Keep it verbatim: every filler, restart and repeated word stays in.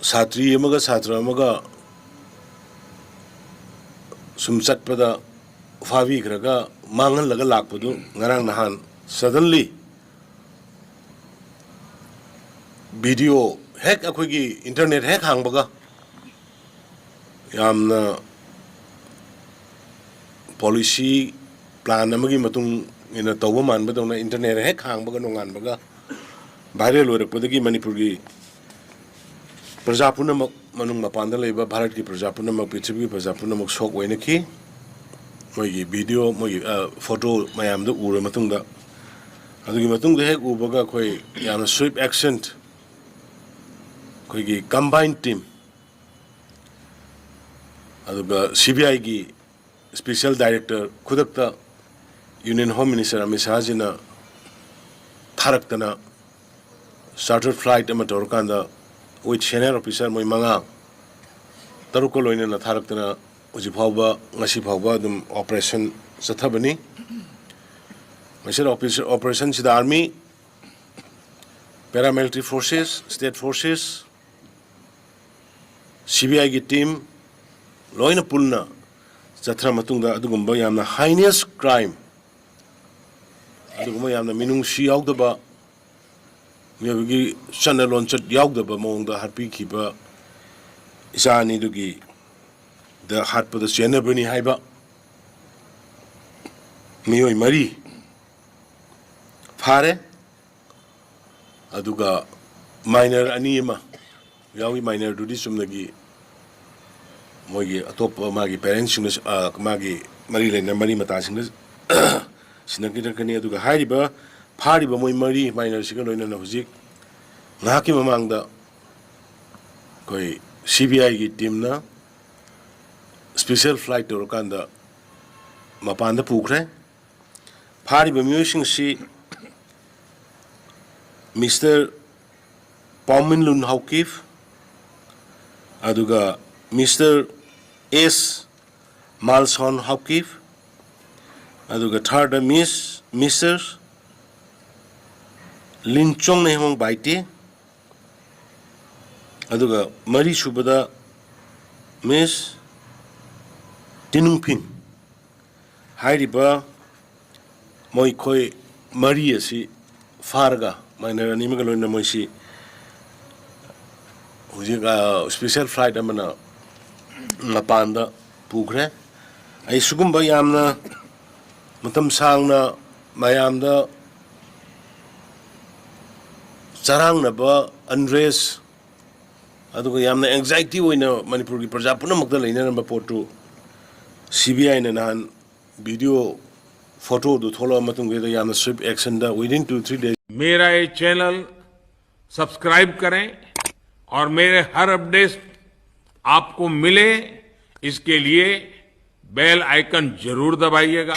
ꯁꯥꯇ꯭ꯔꯤ ꯑꯃꯒ ꯁꯥꯇ꯭ꯔ ꯑꯃꯒ ꯁꯨꯝ ꯆꯠꯄꯗ ꯐꯥꯕꯤꯈ꯭ꯔꯒ ꯃꯥꯡꯍꯜꯂꯒ ꯂꯥꯛꯄꯗꯨ ꯉꯔꯥꯡ ꯅꯍꯥꯟ suddenly video ꯍꯦꯛ ꯑꯩꯈꯣꯏꯒꯤ internet ꯍꯦꯛ ꯍꯥꯡꯕꯒ ꯌꯥꯝꯅ policy plan ꯑꯃꯒꯤ ꯃꯇꯨꯡ ꯏꯟꯅ ꯇꯧꯕ ꯃꯥꯟꯕꯗꯧꯅ internet ꯍꯦꯛ ꯍꯥꯡꯕꯒ ꯅꯣꯡꯉꯥꯟꯕꯒ viral ꯑꯣꯏꯔꯛꯄꯗꯒꯤ ꯃꯅꯤꯄꯨꯔꯒꯤ ꯄ꯭ꯔꯖꯥ ꯄꯨꯝꯅꯃꯛ, ꯃꯅꯨꯡ ꯃꯄꯥꯟꯗ ꯂꯩꯕ ꯚꯥꯔꯠꯀꯤ ꯄ꯭ꯔꯖꯥ ꯄꯨꯝꯅꯃꯛ, ꯄ꯭ꯔꯤꯊꯤꯕꯤꯒꯤ ꯄ꯭ꯔꯖꯥ ꯄꯨꯝꯅꯃꯛ shock ꯑꯣꯏꯅꯈꯤ꯫ ꯃꯣꯏꯒꯤ video, ꯃꯣꯏꯒꯤ, ꯑ, photo ꯃꯌꯥꯝꯗꯨ ꯎꯔ ꯃꯇꯨꯡꯗ, ꯑꯗꯨꯒꯤ ꯃꯇꯨꯡꯗ ꯍꯦꯛ ꯎꯕꯒ ꯑꯩꯈꯣꯏ ꯌꯥꯝꯅ swift action, ꯑꯩꯈꯣꯏꯒꯤ combined team, ꯑꯗꯨꯒ CBIꯒꯤ special director ꯈꯨꯗꯛꯇ Union Home Minister Amit ꯁꯥꯍꯖꯤꯅ ꯊꯥꯔꯛꯇꯅ charter flight ꯑꯃ ꯇꯧꯔꯀꯥꯟꯗ with senior officer ꯃꯣꯏ ꯃꯉꯥ ꯇꯔꯨꯛꯀ ꯂꯣꯏꯅꯅ ꯊꯥꯔꯛꯇꯅ ꯍꯧꯖꯤꯛ ꯐꯥꯎꯕ, ꯉꯁꯤ ꯐꯥꯎꯕ ꯑꯗꯨꯝ operation ꯆꯠꯊꯕꯅꯤ꯫ ꯃꯁꯤꯗ operation, operationꯁꯤꯗ army, paramilitary forces, state forces, CBIꯒꯤ team ꯂꯣꯏꯅ ꯄꯨꯟꯅ ꯆꯠꯊꯔ ꯃꯇꯨꯡꯗ ꯑꯗꯨꯒꯨꯝꯕ ꯌꯥꯝꯅ heinous crime, ꯑꯗꯨꯒꯨꯝꯕ ꯌꯥꯝꯅ ꯃꯤꯅꯨꯡꯁꯤ ꯌꯥꯎꯗꯕ, ꯃꯤꯑꯣꯏꯕꯒꯤ ꯆꯠꯅ ꯂꯣꯟꯆꯠ ꯌꯥꯎꯗꯕ ꯃꯑꯣꯡꯗ ꯍꯥꯠꯄꯤꯈꯤꯕ ꯏꯆꯥ ꯑꯅꯤꯗꯨꯒꯤ ꯗ ꯍꯥꯠꯄꯗ ꯆꯦꯟꯅꯕꯅꯤ ꯍꯥꯏꯕ ꯃꯤꯑꯣꯏ ꯃꯔꯤ ꯐꯥꯔꯦ꯫ ꯑꯗꯨꯒ minor ꯑꯅꯤ ꯑꯃ ꯌꯥꯎꯏ꯫ Minorꯗꯨꯗꯤ ꯆꯨꯝꯅꯒꯤ ꯃꯣꯏꯒꯤ ꯑꯇꯣꯞꯄ ꯃꯥꯒꯤ parentsꯁꯤꯡꯅ, ꯑ, ꯃꯥꯒꯤ ꯃꯔꯤ ꯂꯩꯅ ꯃꯔꯤ ꯃꯇꯥꯁꯤꯡꯅ ꯁꯤꯟꯅꯈꯤꯗ꯭ꯔꯛꯀꯅꯤ꯫ ꯑꯗꯨꯒ ꯍꯥꯏꯔꯤꯕ ꯐꯥꯔꯤꯕ ꯃꯣꯏ ꯃꯔꯤ minorꯁꯤꯒ ꯂꯣꯏꯅꯅ ꯍꯧꯖꯤꯛ ꯉꯥꯏꯍꯥꯛꯀꯤ ꯃꯃꯥꯡꯗ ꯑꯩꯈꯣꯏ CBIꯒꯤ teamꯅ special flight ꯇꯧꯔꯀꯥꯟꯗ ꯃꯄꯥꯟꯗ ꯄꯨꯈ꯭ꯔꯦ꯫ ꯐꯥꯔꯤꯕ ꯃꯤꯑꯣꯏꯁꯤꯡꯁꯤ Mister ꯄꯥꯎꯃꯤꯟꯂꯨꯟ ꯍꯥꯎꯀꯤꯞ, ꯑꯗꯨꯒ Mister S ꯃꯥꯜꯁꯣꯟ ꯍꯥꯎꯀꯤꯞ, ꯑꯗꯨꯒ thirdꯇ Miss, Mister ꯂꯤꯟꯆꯣꯡ ꯅꯦꯍꯣꯡ ꯕꯥꯏꯇꯦ, ꯑꯗꯨꯒ ꯃꯔꯤꯁꯨꯕꯗ ꯃꯤꯁ ꯇꯤꯅꯨꯡꯐꯤꯡ꯫ ꯍꯥꯏꯔꯤꯕ ꯃꯈꯣꯏ ꯃꯔꯤ ꯑꯁꯤ ꯐꯥꯔꯒ, ꯃꯥꯏꯅꯔ ꯑꯅꯤ ꯑꯃꯒ ꯂꯣꯏꯅꯅ ꯃꯣꯏꯁꯤ ꯍꯧꯖꯤꯛ, ꯑ, ꯁ꯭ꯄꯦꯁꯦꯜ ꯐ꯭ꯂꯥꯏꯠ ꯑꯃꯅ ꯃꯄꯥꯟꯗ ꯄꯨꯈ꯭ꯔꯦ꯫ ꯑꯩ ꯁꯤꯒꯨꯝꯕ ꯌꯥꯝꯅ ꯃꯇꯝ ꯁꯥꯡꯅ ꯃꯌꯥꯝꯗ ꯆꯔꯥꯡꯅꯕ ꯑꯟꯔꯦꯁ, ꯑꯗꯨꯒ ꯌꯥꯝꯅ ꯑꯦꯡꯖꯥꯏꯇꯤ ꯑꯣꯏꯅ ꯃꯅꯤꯄꯨꯔꯒꯤ ꯄ꯭ꯔꯖꯥ ꯄꯨꯝꯅꯃꯛꯇ ꯂꯩꯅꯔꯝꯕ ꯄꯣꯠꯇꯨ ꯁꯤ ꯕꯤ ꯑꯥꯏꯅ ꯅꯍꯥꯟ ꯚꯤꯗꯤꯑꯣ ꯐꯣꯇꯣꯗꯨ ꯊꯣꯛꯂꯛꯑ ꯃꯇꯨꯡꯗ ꯌꯥꯝꯅ swift ꯑꯦꯛꯁꯟꯗ within two three days. मेरा ये चैनल सब्सक्राइब करें और मेरे हर अपडेट आपको मिले, इसके लिए बेल आइकन जरूर दबाइएगा।